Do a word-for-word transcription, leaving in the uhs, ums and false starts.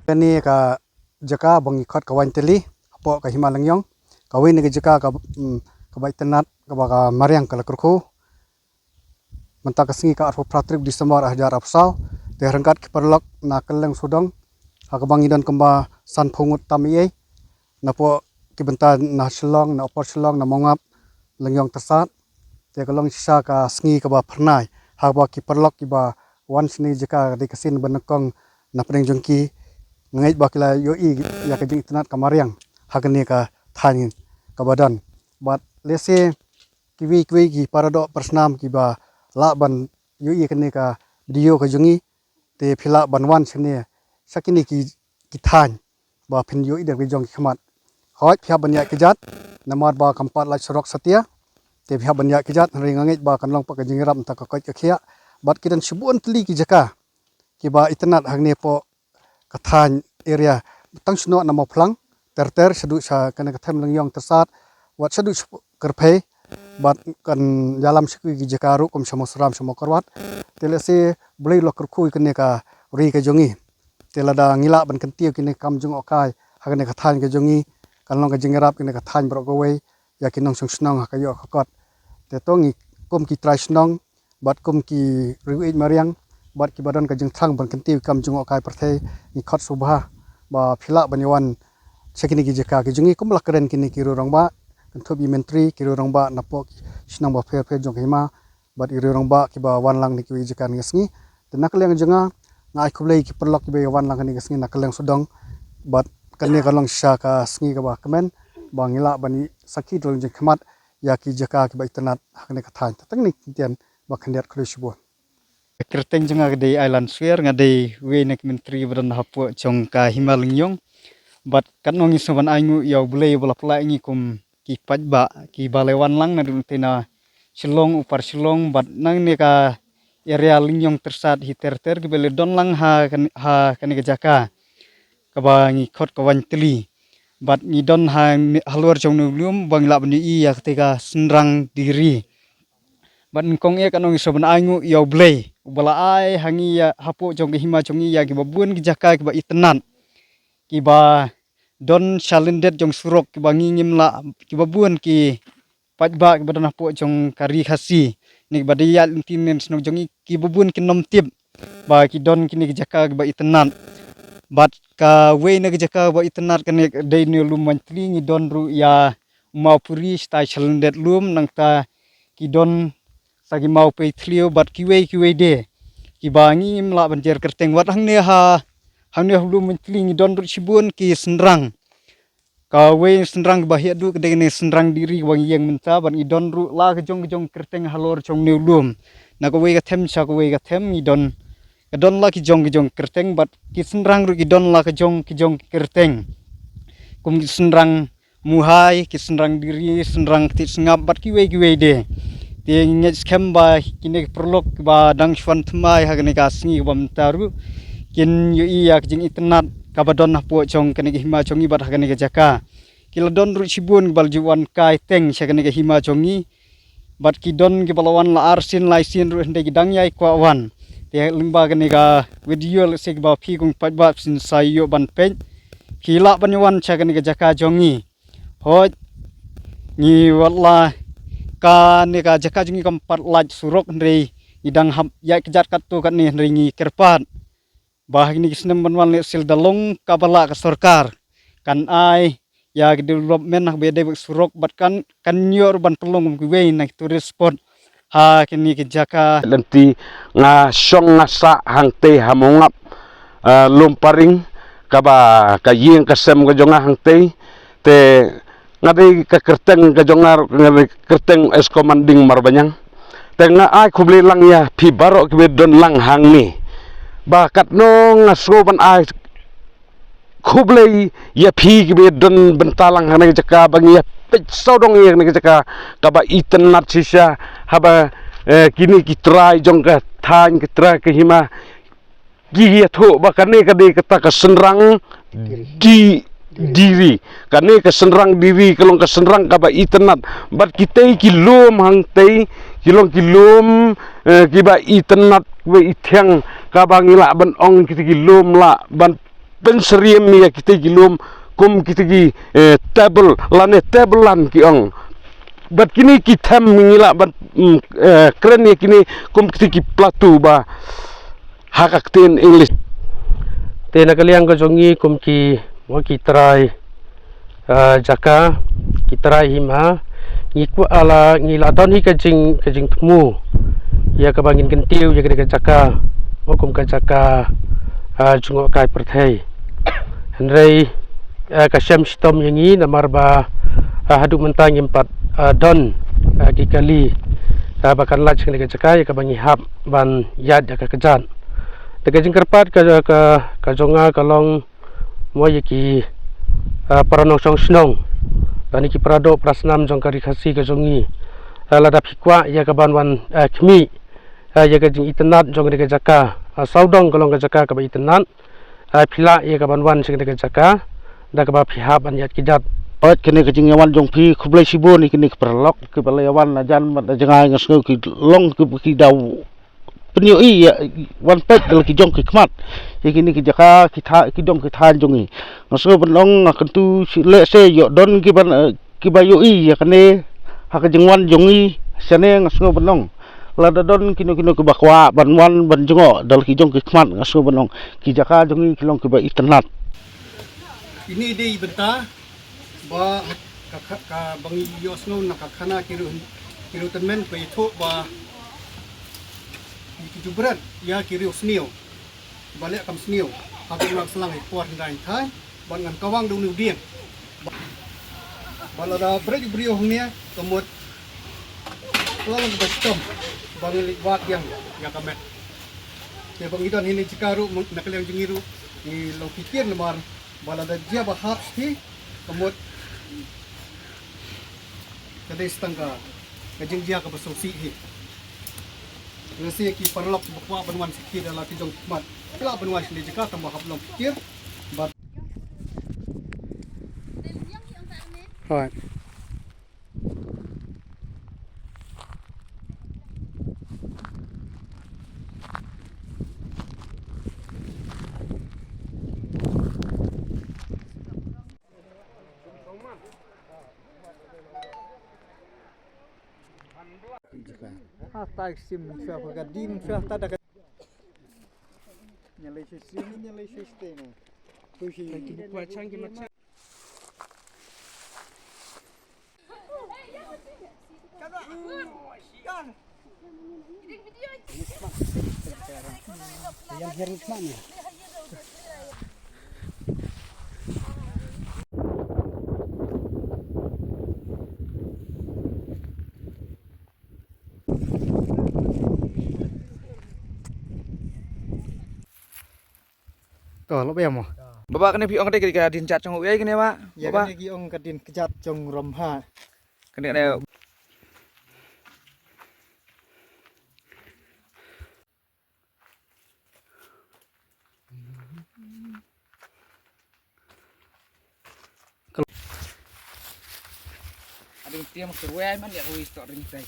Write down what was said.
Kane ka jaka ba ngi khot ka Waintyli, hapoh ka Hima Lyngiong, kawei na ka jaka ka, mm, kaba itynnad, kaba ka mariang ka la kyrkhu. Mynta ka sngi ka arphew phra tarik December ar hajar arphew saw, te ryngkat ki paralok na kylleng sawdong, ha kaba ngi don kumba sanphew ngut tam ei ei, napoh ki bynta na Shillong, na Upper Shillong, na Mawngap, Lyngiong Tyrsad. Te ka long shisha ka sngi kaba phyrnai, haba ki paralok kiba wan shane jaka ka dei ka sien ba nyngkong na pdeng jong ki, nga ngeit ba ki la ïohi ïa ka jingitynnad ka mariang ha kane ka thaiñ kaba don. Bad lehse kiwei kiwei ki paradoh parasnam kiba lah ban ïohi ïa kane ka video ka jong ngi, te phi lah ban wan shane sha kine ki, ki thaiñ ba phin ïohi da ki jong ki khmat. Hooid, phi hap ban ïaid kjat, namar ba kam pat lait surok satia, te phi hap ban ïaid kjat, hynrei nga ngeit ba kan long pat ka jingïarap mynta ka koit ka khiah. Bad ki don shibun tylli ki jaka kiba itynnad hangne hapoh ka thaiñ area, tang shnong na Mawphlang ter ter, shaduh sha kane ka them Lyngiong Tyrsad, wat shaduh sha Kyrphei, bad kan ïalam sha ki jaka ruh kum sha Mawsram, sha Mawkyrwat. Te lehse Blei u la kyrkhu ïa kane ka ri ka jong ngi. Te lada ngi lah ban kyntiew kine ki kam jngohkai ha kane ka thaiñ ka jong ngi, kan long ka jingïarap kane ka thaiñ baroh kawei ïa ki nongshong shnong ha ka ïoh ka kot. Te to ngi kum ki trai shnong bad kum ki riewieid mariang bad kiba don ka jingthrang ban kyntiew ki kam jngohkai pyrthei, ngi khot sngewbha ba phi lah ban ïa wan sha kine ki jaka ki jong ngi, kum la kren kine ki riew rangbah, kynthup ïa i myntri, ki riew rangbah napoh ki shnong bapher bapher jong ka hima, bad i riew rangbah kiba wan lang na kiwei ki jaka kane ka sngi. Te na ka liang jong nga, nga ai khublei ïa ki paralok kiba ïa wan lang kane ka sngi na ka liang sawdong. Bad kane ka long shisha ka sngi kaba kmen ba ngi lah ban ïa sakhi da la ka jingkhmat ïa ki jaka kiba itynnad ha kane ka thaiñ. Te tang kine ki kyntien ba khyndiat, khublei shibun. Ka kyrteng jong nga ka dei Ailan Swer, nga dei uwei na ki myntri ba don hapoh jong ka Hima Lyngiong. Bad katno ngi sngewbha ban ainguh ïa U Blei uba la pynlait ïa ngi kum ki paidbah kiba la wan lang naduh nangtei na Shillong, Upper Shillong, bad nangne ka area Lyngiong Tyrsad hi ter ter kiba la don lang ha kan-, ha kane ka jaka kaba ngi khot ka Waintyli. Bad ngi don ha, halor jong une u lum ba ngi lah ban ïohi ïa katei ka synrang Diri. Bad nyngkong eh katno ngi sngewbha ban ainguh ïa U Blei uba la ai ha ngi ïa hapoh jong ka hima jong ngi ïa kiba bun ki jaka kiba itynnad, kiba don sha lyndet jong surok, kiba ngi ngim lah, kiba bun ki paidbah kiba don hapoh jong ka ri Khasi, ne kiba dei ïaid lynti ne shnong jong ngi, kiba bun kin nym tip ba ki don kine ki jaka kiba itynnad. Bad kawei na ki jaka ba itynnad kane ka dei une u lum Waintyli, ngi don ruh ïa u mawpuri shatai sha lyndet lum, nangta ki don sa ki mawpei thliew bad kiwei kiwei de kiba ngi ngim lah ban jer kyrteng. Wat hangne ha, hangne ha u lum Waintyli ngi don ruh shibun ki synrang. Kawei synrang kaba heh duh ka dei kane synrang Diri kaba ngi ïeng mynta, bad ngi don ruh la ka jong ka jong kyrteng halor jong une u lum. Na kawei ka them sha kawei ka them ngi don, ka don la ki jong ki jong kyrteng, bad ki synrang ruh ki don la ka jong ki jong kyrteng. Kum ki synrang Muhai, ki synrang Diri, synrang Ktieh Sngap bad kiwei kiwei de. Te ngi ngeit skhem ba kine ki paralok ba dang shu wan thymmai ha kane ka sngi kaba mynta ruh kin ïohi ïa ka jingitynnad kaba don hapoh jong kane ka hima jong ngi bad ha kane ka jaka. Ki la don ruh shibun kiba la ju wan kai teng sha kane ka hima jong ngi. Bad ki don kiba la wan la arsien laisien ruh hynrei ki dang ïai kwah wan. Te lyngba kane ka video lehse kiba phi kum paidbah phin sa ïoh ban peit, phi lah ban ïa wan sha kane ka jaka jong ngi. Hooid, ngi, wat la kane ka jaka jong ngi kam pat lait surok hynrei ngi dang hap ïaid kjat katto katne hynrei ngi kyrpad ba ha kine ki snem ban wan lehse lada long kaba lah ka sorkar, kan ai ïa ki development ha kaba ïadei bad surok bad kan, kan ïoh ruh ban pynlong kum kiwei na ki tourist spot ha kine ki jaka. Lynti nga shong nga sah hangtei ha Mawngap, eh, Lumparing, kaba ka ïing ka sem ka jong nga hangtei. Te nga dei ka kyrteng ka jong nga ruh, nga dei kyrteng Esko Manding Marbaniang. Te nga ai khublei lang ïa phi baroh kiba don lang hangne. Ba katno nga sngew ban ai khublei ïa phi kiba don bynta lang ha kane ka jaka ba ngi ïa peit sawdong ïa kane ka jaka kaba itynnad shisha, haba, eh, kine ki trai jong ka thaiñ, ki trai ka hima, ki ïathuh ba kane ka dei kata ka shynrang Diri. Diri. Kane ka shynrang Diri ka long ka shynrang kaba itynnad. Bad kitei ki lum hangtei ki long ki lum, eh, kiba itynnad, kiba ithiang, kaba ngi lah ban ong kitei ki lum lah ban pynsyriem ïa kitei ki lum kum kitei ki, eh, table lane table land ki ong. Bad kine ki them ngi lah ban, mm, eh, kren ïa kine kum kitei ki platu ba ha ka ktien English. Te na ka liang ka jong ngi kum ki, mo, ki trai, ah, jaka, ki trai hima, ngi kwah la, ngi la don hi ka jing, ka jingthmu ïa kaba ngin kyntiew ïa kane ka jaka, mo, kum ka jaka, ah, jngohkai pyrthei. Hynrei, ah, ka shem shitom ïa ngi namar ba, ah, haduh mynta ngim pat, ah, don, ah, ki kali, ah, ba kan lait sha kane ka jaka ïa kaba ngi hap ban ïaid da ka kjat. Da ka jingkyrpad ka, ka, ka jong nga ka long, mo, ïa ki, ah, para nongshong shnong lane ki para doh para snam jong ka Ri Khasi ka jong ngi, ah, lada phi kwah ïa kaban wan, ah, khmih, ah, ïa ka jingitynnad jong kane ka jaka, ah, sawdong ka long ka jaka kaba itynnad, ah, phi lah ïa kaban wan sha kane ka jaka da kaba phi hap ban ïaid kjat. Oi, kane ka jingïawan jong phi khublei shibun ïa kine ki paralok kiba la ïawan na jan bad na jngai, nga sngew ki long ki, ki da pynïohi ïa, wan peit da la ki jong ki khmat ïa kine ki jaka, ki tha, ki dong ki thaiñ jong ngi. Nga sngew ban ong, nga kyntu shi leh se ïoh don kiban, eh, kiba ïohi ïa kane ha ka jingwan jong ngi shane, nga sngew ban ong. Lada don kino kino kiba kwah ban wan ban jngoh da la ki jong ki khmat, nga sngew ban ong ki jaka jong ngi ki long kiba itynnad. Kine dei bynta ba ka, ka, kaba ngi ïohsngew na ka khana ki riew, ki riew tymmen ba ïathuh ba ki, ki ju bret ïa ki riew sniew ba leh kam sniew ha ka imlang slang ha i por hynrei hynrei bad ngan kawang da une u dieng. Ba lada bret u briew hangne ka mut ka la long kaba shitom ba ngi leit wad biang ïa ka met. Te ba ngi don hi ne jaka ruh na ka liang jong ngi ruh ngi long ki kir namar ba lada jia ba hap shi ka mut ka dei tang ka, ka jingjia kaba sngewsih hi. Lehse ki paralok ba kwah ban wan sha ki da la ki jong ki khmat ki lah ban wan sha ne jaka tang ba hap long ki kir. Bad Hooid. Hata sim sa ka dim sa ta da ka. Nyalai sim, nyalai sim. Kusi. To, lo bia mo. Baba, kane phi ong kane ka dien jat jong u ei kane, ba? Ya, baba, kane ki ong ka dien kjat jong Rambha. Kane, kane. Ading tiang serwai man ya, wis tok ring tai.